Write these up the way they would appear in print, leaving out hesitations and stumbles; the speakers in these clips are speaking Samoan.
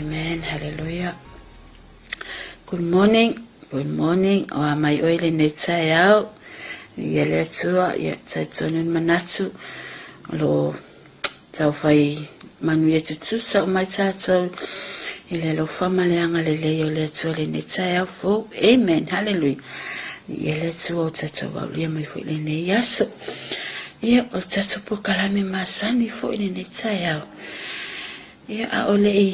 Amen. Hallelujah. Good morning. Good morning. O a mai oe lenei taeao. Ia le Atua, ia tai tonu ni manatu. O lo tau whai manuia tutusa o mai tātou i le alofa ma le agalelei o le Atua lenei taeao fou. Amen. Hallelujah. Ia le Atua o tātou aulia mai foi lenei aso. Ia, o le tātou polokalame masani foi lenei taeao. Ia, a o le i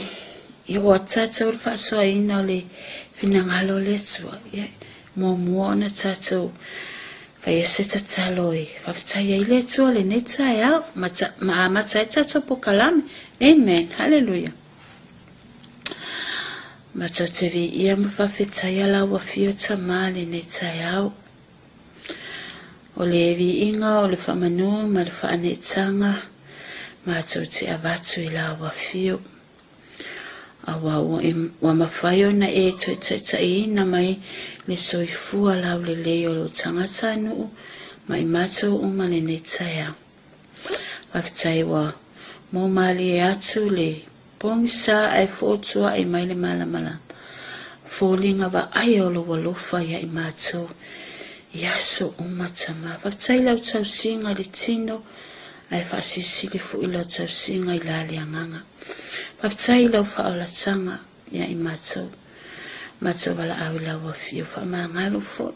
i o a tātou le faasoaina o le finagalo o le Atua, ia, muamua ona tātou faia se tatalo e faafetai ai le Atua lenei taeao, ma, ta, ma amata ai tātou polokalame. Amen. Hallelujah. Ma tā te viia ma faafetaia lau afio Tamā lenei taeao. O le viiga o le faamanu ma le faaneetaga matou te avatu i lau afio. Aua ua mafai ona e toe taitaiina mai le soifua laulelei o lou tagatanuu ma i matou uma lenei taeao. Faafetai ua maumalie atu le pogisa ae fotuaʻi mai le malamalama. Foliga vaaia o lou alofa ia i matou i aso uma Tama. Faafetai i lau tausiga i le tino ae faasilisili foi lau tausiga i la le agaga. Faafetai i lau faaolataga ia i matou. Matou valaau i lau afio faamagalo foi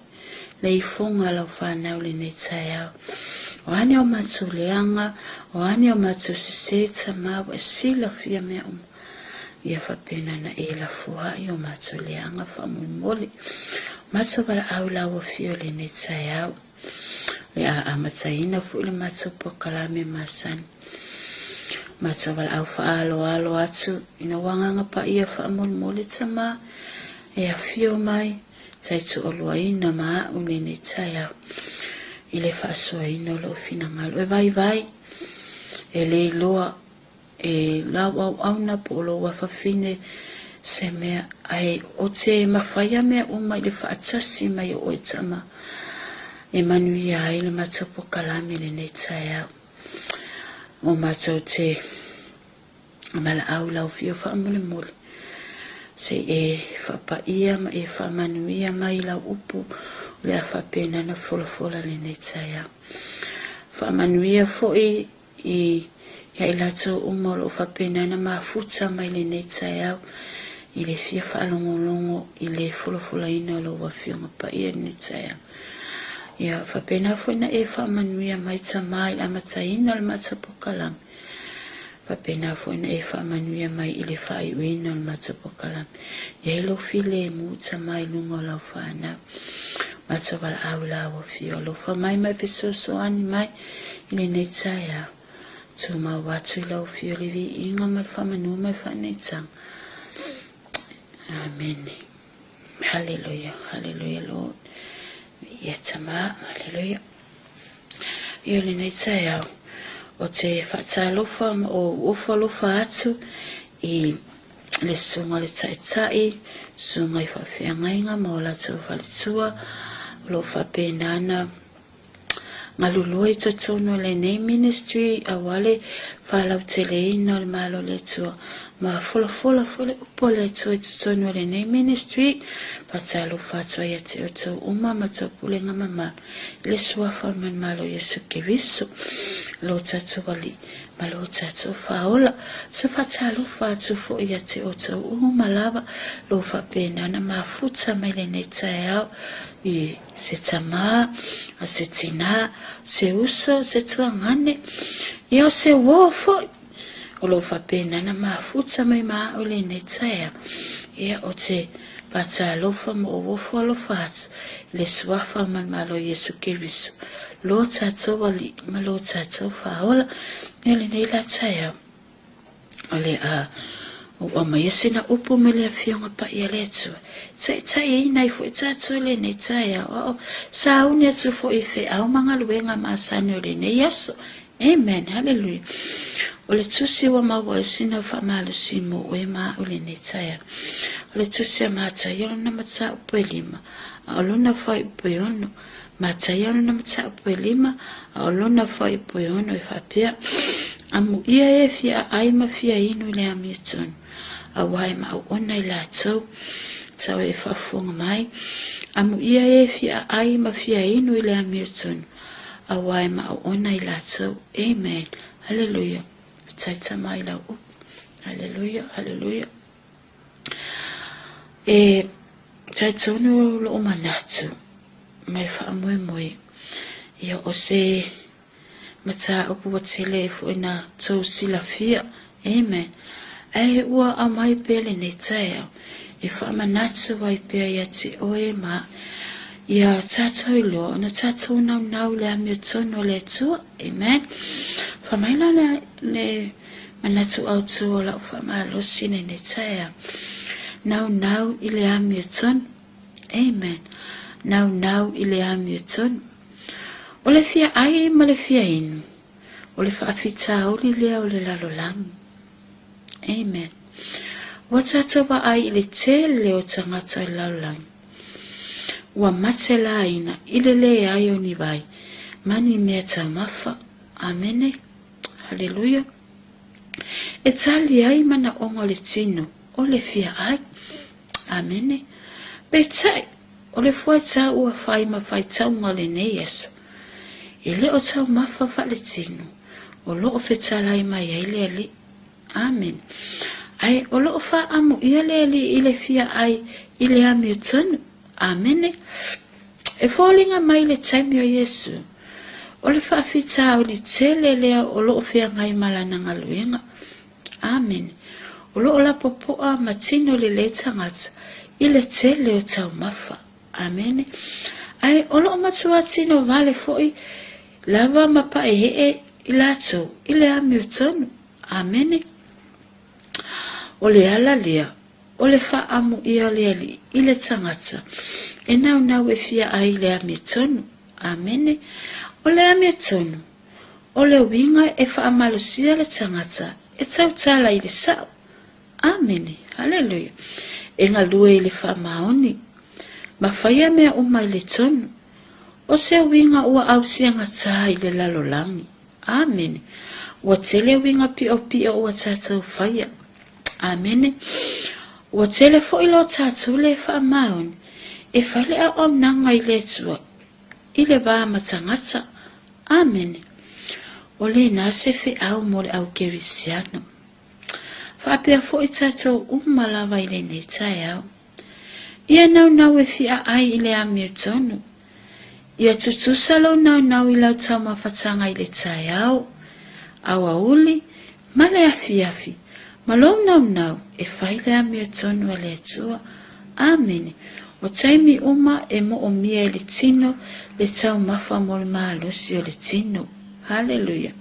le ifoga a lau fanau lenei taeao. O a ni o matou leaga, o a ni o matou sese, Tama, ua e silafia mea uma. Ia faapena ona e lafo ai o matou leaga faamolemole. Matou valaau i lau afio lenei taeao. Le a amataina foi le matou polokalame masani. Matou valaau faaaloalo atu ina ua agaga paia faamolemole Tama e afio mai tai toaluaina ma a'u lenei taeao i le faasoaina o lou finagalo e vaivai e le iloa e lau auauna po o lou afafine se mea, ae o te mafai mea uma i le faatasi mai o oe Tama e manuia ai le matou polokalame lenei taeao. O matou te valaau i lau afio faamolemole, se i e faapaia ma e faamanuia mai i lau upu o le a faapena ona folafola lenei taeao. Faamanuia foi i ia i latou uma o lo o faapena ona mafuta mai lenei taeao i le fia faalogologo i le folafolaina o lau Afioga Paia i lenei taeao. Ia faapena foi na e faamanuia mai Tama i le amataina o le matou polokalame, faapena foi na e faamanuia mai i le faaiuina o le matou polokalame. Ia i lou filemu Tama i luga o lau fanau. Matou valaau i lau Afio alofa mai ma e fesoasoani mai I lenei taeao, tumau atu i lau Afio le viiga ma le faamanu ma le faaneetaga. Amene. Hallelujah, hallelujah, Lord. Viia Tama, hallelujah. I lenei taeao, o te faatalofa ma o ofo alofa atu i le susuga i le taitai, susuga i faafeagaiga ma o latou faletua, o lo o faapena ona Galulue i totonu o lenei ministry aua le faalauteleina o le Malo o le Atua ma folafola foi le upu a le Atua i totonu o lenei ministry. Faatalofa atu ai ia te outou uma ma taupulega mamalu i le Suafa o le Manumalo o Iesu Keriso, lo tatou Alii ma lo tatou Faaola. Se faatalofa atu foi ia te outou uma lava lo faapena ona mafuta mai lenei taeao i se tamā, a se tinā, se uso, se tuagane, ia o se uō foi. O lo o faapena ona mafuta mai ma a'u lenei taeao, ia o te faatalofa ma ou ofo alofa atu i le Suafa ma le Malo o Iesu Keriso, lo tatou Alii ma lo tatou Faaola, ia lenei la taeao. O le a ou aumaia sina upu mai le Afioga Paia a le Atua, taitaiina ai foi tatou i lenei taeao, a o sauni atu foi i feau ma galuega masani o lenei aso. Amen. Hallelujah. O le tusi ua maua ai sina faamalosi mo oe ma au i lenei taeao. O le tusi a Mataia lona mataupu e lima, a o lona fuaiupu e ono. Mataia lona mataupu e lima, a o lona fuaiupu e ono e faapea, Amuia e fia aai ma fia inu i le amiotonu. Aua e maauona i latou. Tau e faafofoga mai. Amuia e fia ai ma fia inu i le amiotonu. Aua e maauona i latou. Amen. Haleluia. Taita mai lau upu. Haleluia, haleluia. E talitonu lou manatu ma le faamoemoe, ia o se mataupu ua tele foi na tou silafia, amen, ae ua aumai pea lenei taeao e faamanatu ai pea ia te oe ma ia tatou iloa ona tatou naunau i le amiotonu a le Atua, amen. Fai mai la le Manatu autu o lau faamalosi lenei taeao. Naunau i le amiotonu. Amen. Naunau i le amiotonu. O le fia ai ma le fia inu, o le faafitauli lea o le lalolagi. Amen. Ua tatou vaai i le tele o tagata o le lalolagi. Ua mate laina i le leai o ni vai ma ni mea taumafa. Amene. Haleluia. E tali ai manaoga o le tino o le fia ai. Amene. Peitai, o le fuaitau ua fai ma faitauga o lenei aso, e le o taumafa faaletino o lo o fetalai mai ai le Alii. Amene. Ae o lo o faaamuia le Alii i le fia ai i le amiotonu. Amene. E foliga mai le taimi o Iesu, o le faafitauli tele lea o lo o feagai ma lana galuega. Amene. O lo o lapopoa ma tino lelei tagata i le tele o taumafa. Amene. Ae o lo o matua tino vale foi lava ma paeee i latou i le amiotonu. Amene. O le ala lea O le faaamuia o le Alii i le tagata e naunau e fia ai i le amiotonu. Amene. O le amiotonu, o le uiga e faamalosia le tagata e tautala i le sao. Amene. Haleluia. E galue i le faamaoni, ma faia mea uma i le tonu. O se uiga ua ausiagatā i le lalolagi. Amene. Ua tele uiga piopio ua tatou faia. Amene. Ua tele foi lo tatou le faamaoni e fai le auaunaga i le Atua i le va ma tagata. Amene. O lena se feau mo le au Kerisiano. Faapea foi tatou uma lava i lenei taeao. Ia naunau e fia ai i le amiotonu. Ia tutusa lou naunau i lau taumafatanga i le taeao, aoauli, ma le afiafi, ma lou naunau e fai le amiotonu a le Atua. Amene. O taimi uma e moomia e le tino le taumafa mo le malosi o le tino. Haleluia.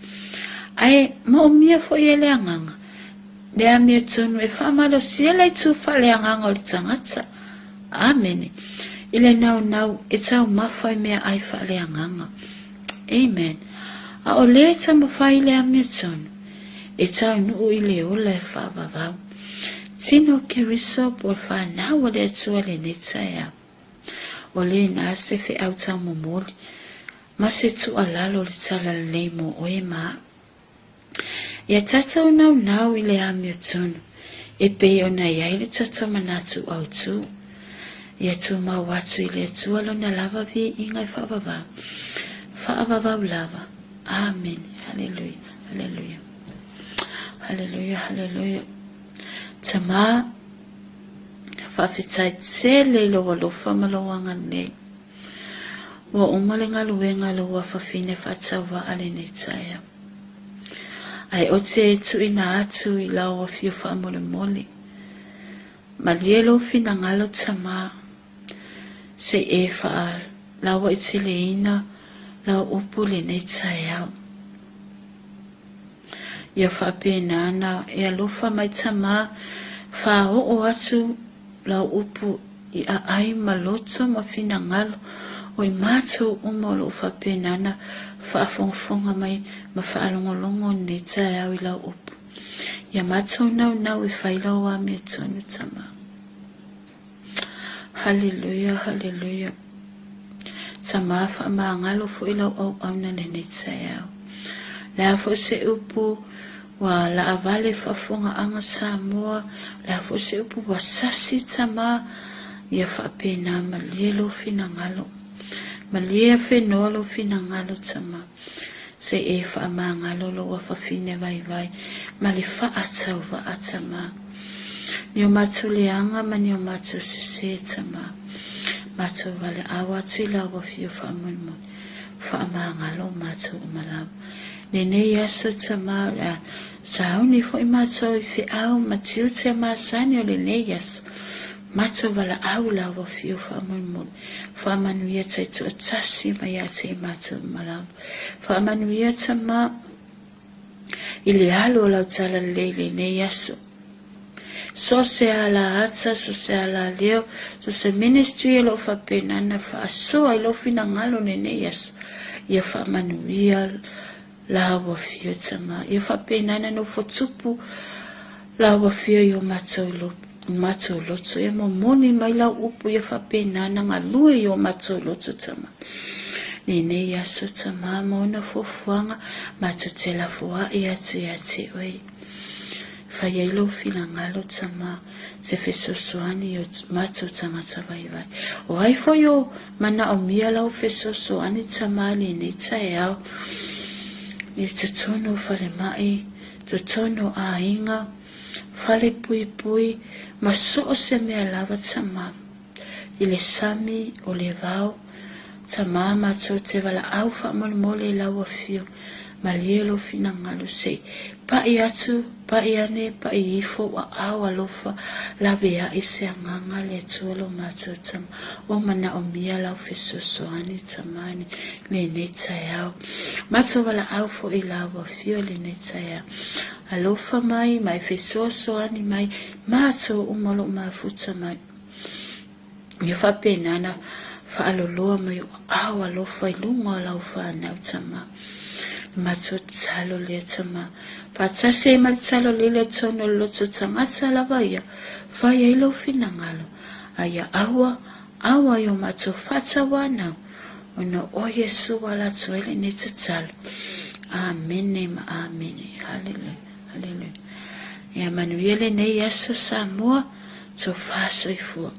Ae moomia foi e le agaga le amiotonu e faamalosia le itu faaleagaga o le tagata. Amene. I le naunau e taumafa i meaai faaleagaga. Amen. A o le taumafai i le amiotonu, e taunuu i le ola e faavavau. Tino Keriso po o le fanau a le Atua lenei taeao. O lena se feau taumomoli ma se tuualalo o le tala lelei mo oe ma au. Ia tatou naunau i le amiotonu e pei ona i ai le tatou manatu autu. Ia tumau atu i le Atua Lona lava viiga e faavavau, faavavau lava. Amene. Haleluia. Haleluia. Haleluia. Haleluia. Tamā, faafetai tele i lou alofa ma lou agalelei. Ua uma le galuega a lou afafine faatauvaa lenei taeao. Ae ote e tuuina atu i lau afio faamolemole. Malie lou finagalo Tamā, se i e faalauaiteleina lau upu i lenei taeao. Ia faapena na e alofa mai Tamā, faaoo atu lau upu i aai ma loto ma finagalo o i matou uma o lo o faapena ona faafogafoga mai ma faalogologo lenei taeao i lau upu. Ia matou naunau e fai lau amiotonu, Tama. Haleluia, haleluia. Tama, faamagalo foi lau auauna lenei taeao. Le a foi se upu Ua laavale faafofogaaga Samoa, o le a foi se upu ua sasi tama, ia faapena malie lou finagalo. Malie afenoa lou finagalo tama, se i e faamagalo lou afafine vaivai ma le faatauvaa tama. Ni o matou leaga ma ni o matou sese tama, matou valeau atu i lau afio faamoemoe, faamagalo matou uma lava. Lenei aso tama o le a sauni foi matou i feau ma tiute masani o lenei aso. Matou valaau lau afio faamolemole. Faamanuia taitoatasi mai ia te i matou uma lava. Faamanuia tama i le alu o lau talalelei i lenei aso. So se ala ata, so se ala leo, so se ministry o lo o faapena ona faasoa i lou finagalo lenei aso, ia faamanuia lau afio tama. Ia faapena ona nofo tupu lau afio i o matou, matou loto. Ia momoli mai lau upu, ia faapena ona galue i o matou loto tama. Lenei aso tama ma ona fuafuaga, matou te lafoai atu ia te oe. Fai ai lou finagalo tama se fesoasoani i o matou tagata vaivai. O ai foi o manaomia lau fesoasoani tama i lenei taeao i totonu o falemai, totonu o aiga, fale puipui ma so o se mea lava tama. I le sami, o le vao, tama matou te valaau faamolemole i lau afio, malie lou finagalo se i paʻi atu, paʻi ane, paʻi ifo ua ao alofa, laveai se agaga le Atua lo matou tama, ua manaomia lau fesoasoani tama i lenei taeao. Matou valaau foi i lau afio i lenei taeao. Alofa mai ma e fesoasoani mai matou uma o lo o mafuta mai. Ia faapena ona faaloloa mai o aao alofa i luga o lau fanau tama. Le matou tatalo lea tama. Faatasi ai ma le tatalo lele o tonu o le loto tagata lava ia, fai ai lou finagalo, a ia aua, aua i o matou faatauanau, ona o Iesu ua ala atu ai lenei tatalo. Amene ma amene. Haleluia. Haleluia. Ia manuia lenei aso Samoa. Tofa soifua.